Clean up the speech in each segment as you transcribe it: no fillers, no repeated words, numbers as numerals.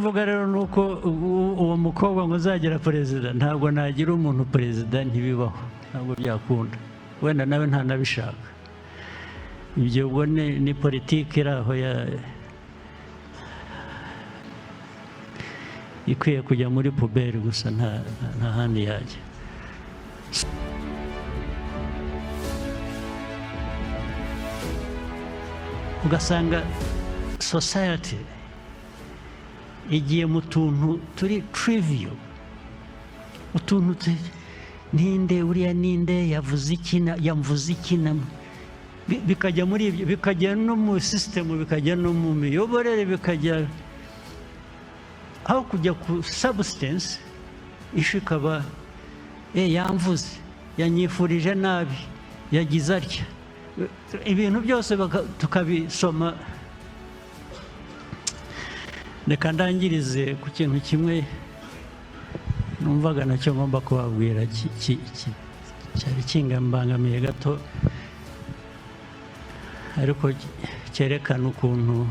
Mvuga rero ni uko uwo mukobwa ngo uzagira perezida, ntabwo nagira umuntu perezida, ntibibaho, ntabwo byakunda. Wenda nawe ntanabishaka. Ibyo ubwo ni politiki iri aho ya ikwiye kujya muri poubelle gusa, nta handi yajya. Ugasanga society igiye mu tuntu turi trivial, utuntu ninde uriya, ninde yavuze iki, yamvuze iki, bikajya muri ibyo, bikajya no mu sisitemu, bikajya no mu miyoborere, bikajya aho kujya ku substance. Issue ikaba yamvuze, yanyifurije nabi, yagize atya, ibintu byose tukabisoma. Reka ndangirize ku kintu kimwe numvaga nacyo ngomba kubabwira, cyari kingambangamiye gato, ariko cyerekana ukuntu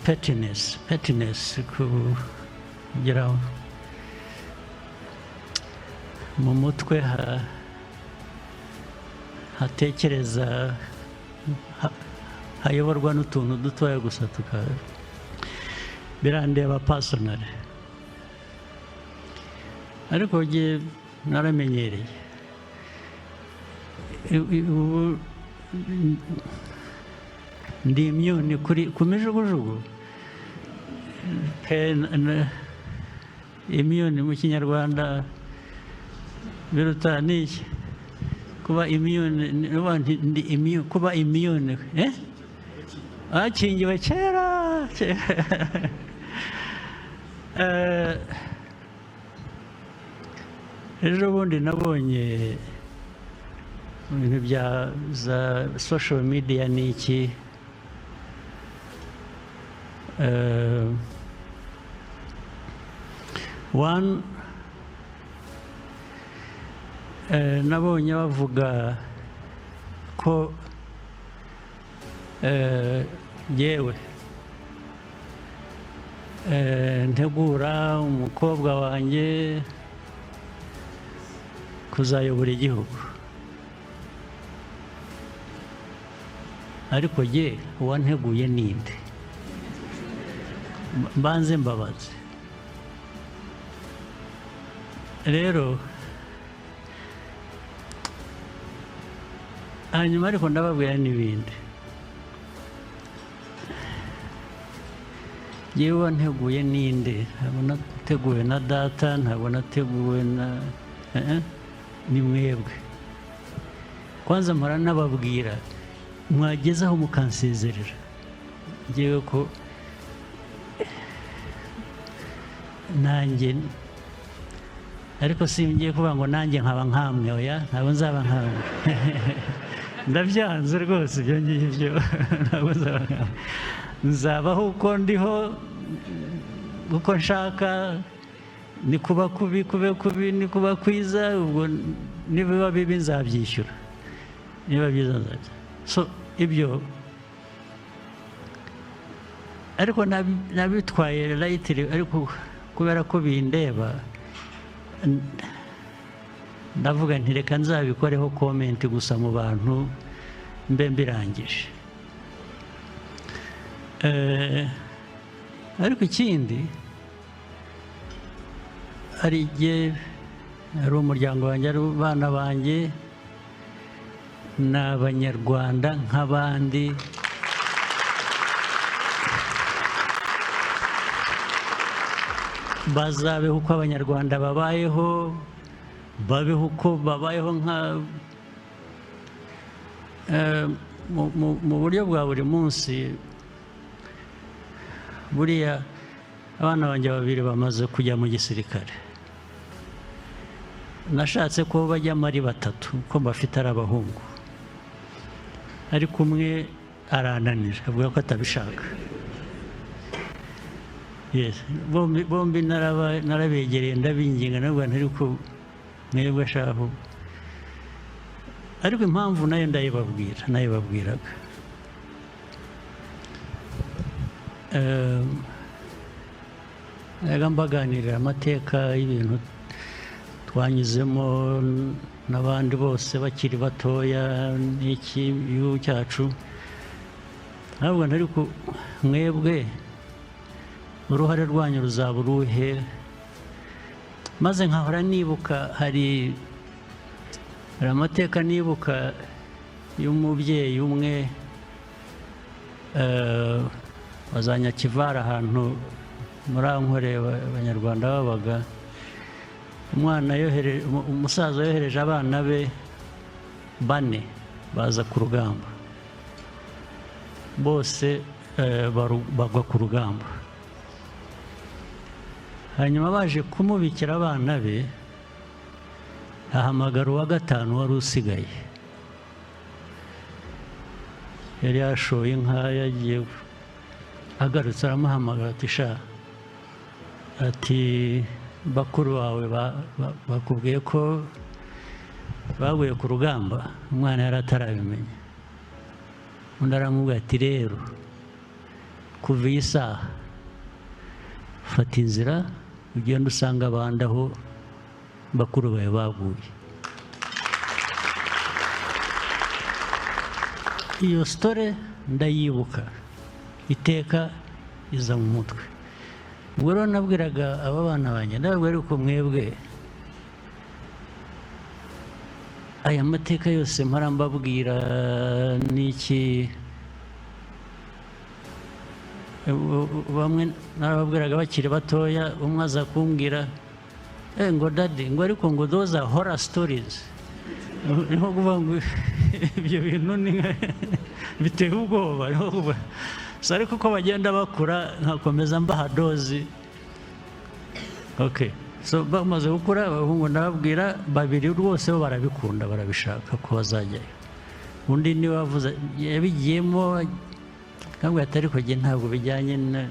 pettiness, kugira mu mutwe hatekereza hayoborwa n'utuntu dutoya gusa, tuka birandeba personally. Ariko jye naramenyereye. Ubu ndi immune kuri ku mijugujugu pe. Immune mu Kinyarwanda biruta ni iki? Kuba immune ni ndi immune, kuba immune, akingiwe kera kera. Ejo bundi nabonye mu bintu bya za social media ni iki, one, nabonye bavuga ko yewe ntegura umukobwa wanjye kuzayobora igihugu, ariko jye uwanteguye ninde? Mbanze mbabaze rero. Hanyuma ariko ndababwira n'ibindi. Jyewe wanteguye ninde? Ntabwo nateguwe na data, ntabwo nateguwe na ni mwebwe. Kwanza mpora nababwira, mwagezaho mukansezerera njyewe, ko nanjye, ariko singiye kuvuga ngo nanjye nkaba nkamwe. Oya, ntabwo nzaba nkamwe, ndabyanze rwose ibyo ngibyo. Ntabwo nzaba nkamwe, nzabaho uko ndiho, uko nshaka. Ni kuba kubi kube kubi, ni kuba kwiza ubwo nibiba bibi nzabyishyura, niba byiza nzabya. So ibyo ariko nabitwaye lightly, ariko kubera ko bindeba, ndavuga nti reka nzabikoreho comment gusa mu bantu mbe mbirangije. Ariko ikindi, hari igihe ari umuryango wanjye, ari abana banjye, ni Abanyarwanda nk'abandi, bazabeho uko Abanyarwanda babayeho, babeho uko babayeho nka mu buryo bwa buri munsi. Buriya abana banjye babiri bamaze kujya mu gisirikare. Nashatse ko bajyamo ari batatu, ko mbafite ari abahungu, ariko umwe arananira, avuga ko atabishaka. Yes. Bombi narabegereye, ndabinginga, nabwo ariko mwebwe shahu. Ariko impamvu nayo ndayibabwira, nayibabwiraga. Najyaga mbaganirira amateka y'ibintu twanyuzemo n'abandi bose bakiri batoya n'iki, igihugu cyacu. Ntabwo ntari ku mwebwe, uruhare rwanyu ruzaba uruhe? Maze nkahora nibuka, hari amateka nibuka y'umubyeyi umwe wa za Nyakivara, ahantu muri Ankore Abanyarwanda babaga. Umwana yohereje, umusaza yohereje abana be bane baza ku rugamba, bose bagwa ku rugamba. Hanyuma baje kumubikira abana be, ahamagara uwa gatanu wari usigaye. Yari yashoye inka, yagiye, agarutse aramuhamagara ati: "Sha," ati, "bakuru bawe bakubwiye ko baguye ku rugamba." Umwana yari atarabimenya. Undi aramubwira ati: "Rero kuva iyi saha, fata inzira ugende usanga abandi aho bakuru bawe baguye." Iyo story ndayibuka iteka, iza mu mutwe. Ubwo rero nabwiraga aba bana banjye, ndababwira: "Ariko mwebwe, aya mateka yose mpora mbabwira n'iki?" Bamwe narababwiraga bakiri batoya. Umwe aza kumbwira ngo: "Daddy," ngo, "ariko," ngo, "those are horror stories." Ni nko kuvuga ngo ibyo bintu ni biteye ubwoba, ni nko kuvuga. So, ariko uko bagenda bakura nkakomeza mbaha dose. Okay, so bamaze gukura, abahungu ndababwira, babiri rwose bo barabikunda, barabishaka ko bazajyayo. Undi niwe wavuze yabigiyemo, ntabwo ati: "Ariko njye ntabwo bijyanye na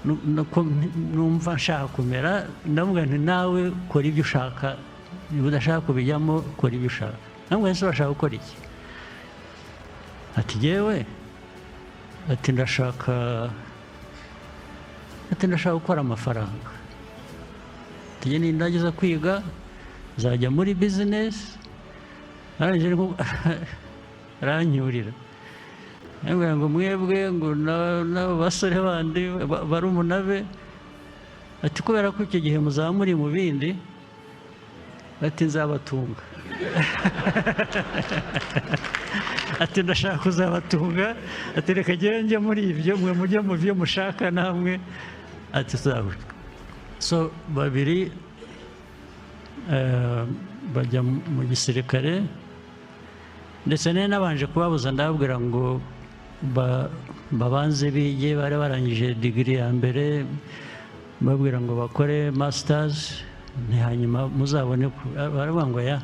nuko numva nshaka kumera." Ndamubwira nti: "Nawe kora ibyo ushaka. Niba udashaka kubijyamo, kora ibyo ushaka." Ndamubwira: "Ese urashaka gukora iki?" Ati: "Jyewe," ati, "ndashaka," ati, "ndashaka gukora amafaranga." Ati: "Njye nindangiza kwiga nzajya muri bizinesi." Arangije aranyurira, arambwira ngo: "Mwebwe," ngo, "n'abo basore bandi barumuna be," ati, "kubera ko icyo gihe muzaba muri mu bindi," ati, "nzabatunga." Ati: "Ndashaka kuzabatunga." Ati: "Reka njyewe njye muri ibyo, mwe mujye mu byo mushaka namwe." Ati tuzabe. So babiri bajya mu gisirikare. Ndetse nari nabanje kubabuza, ndababwira ngo babanze bige. Bari barangije degree ya mbere, mbabwira ngo bakore masters, hanyuma muzabone. Baravuga ngo: "Ya,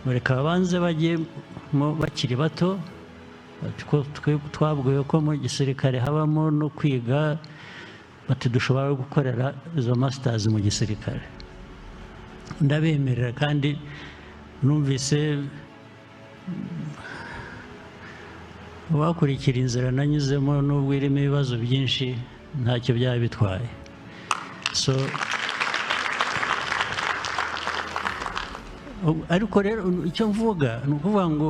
reka babanze bajye bakiri bato." Bati ko twe twabwiwe ko mu gisirikare habamo no kwiga, bati dushobora gukorera izo masters mu gisirikare. Ndabemerera, kandi numvise wakurikira inzira nanyuzemo, nubwo irimo ibibazo byinshi, ntacyo byaba bitwaye. So ariko rero icyo mvuga ni ukuvuga ngo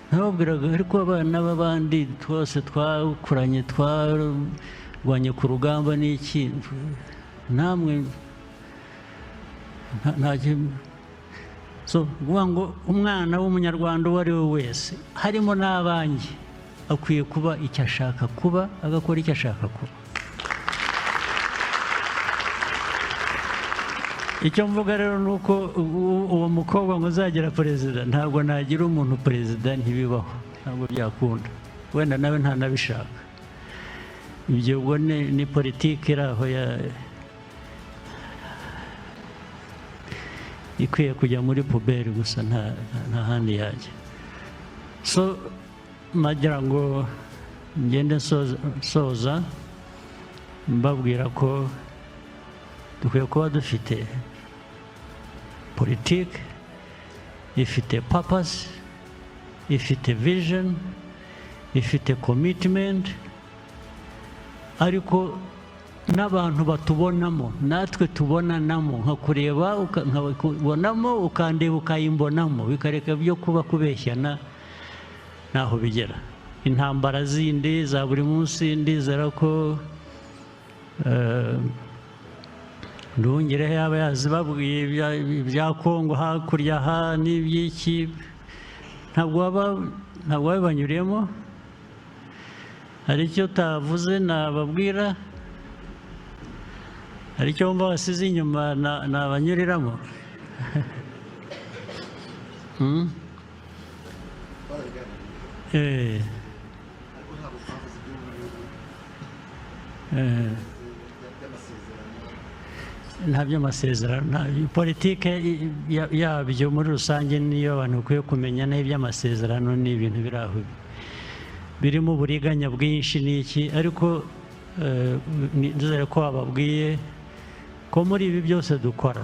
nababwiraga: ariko abana b'abandi twose twakuranye, twarwanye ku rugamba n'iki, namwe nta so kuvuga ngo umwana w'Umunyarwanda uwo ari we wese, harimo n'abanjye, akwiye kuba icyo ashaka kuba, agakora icyo ashaka kuba. Icyo mvuga rero ni uko uwo mukobwa ngo uzagira perezida, ntabwo nagira umuntu perezida, ntibibaho, ntabwo byakunda. Wenda nawe ntanabishaka. Ibyo ubwo ni politiki iri aho ikwiye kujya muri poubelle gusa, nta handi yajya. So nagira ngo ngende nsoza mbabwira ko dukwiye kuba dufite politiki ifite purpose, ifite vision, ifite commitment. Ariko n'abantu batubonamo, natwe tubonanamo, nkakureba nkakubonamo, ukandeba ukayimbonamo, bikareka byo kuba kubeshyana ntaho bigera. Intambara zindi za buri munsi, ndizera ko Nduhungirehe yaba yazibabwiye, ibya Kongo hakurya aha n'iby'iki, ntabwo babibanyuriyemo. Hari icyo utavuze nababwira? Hari icyo wumva wasize inyuma nabanyuriramo? Ariko ntabwo twavuze iby'ubu ngubu by'amasezerano. Nta by'amasezerano, politike yabyo muri rusange niyo abantu bakwiye kumenya, n'iby'amasezerano ni ibintu biri aho birimo uburiganya bwinshi n'iki. Ariko nizere ko wababwiye ko muri ibi byose dukora,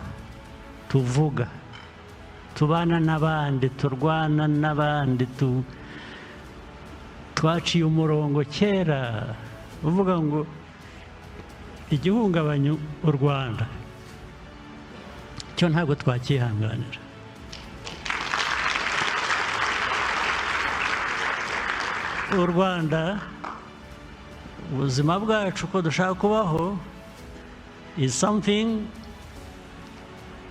tuvuga, tubana n'abandi, turwana n'abandi, twaciye umurongo kera uvuga ngo igihungabanya u Rwanda cyo ntabwo twakihanganira. U Rwanda, ubuzima bwacu uko dushaka kubaho, is something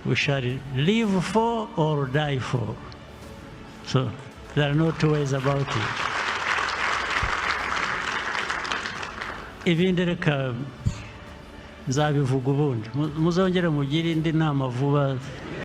we shall live for or die for. So there are no two ways about it. Ibindi reka nzabivuga ubundi. Muzongere mugire indi nama vuba.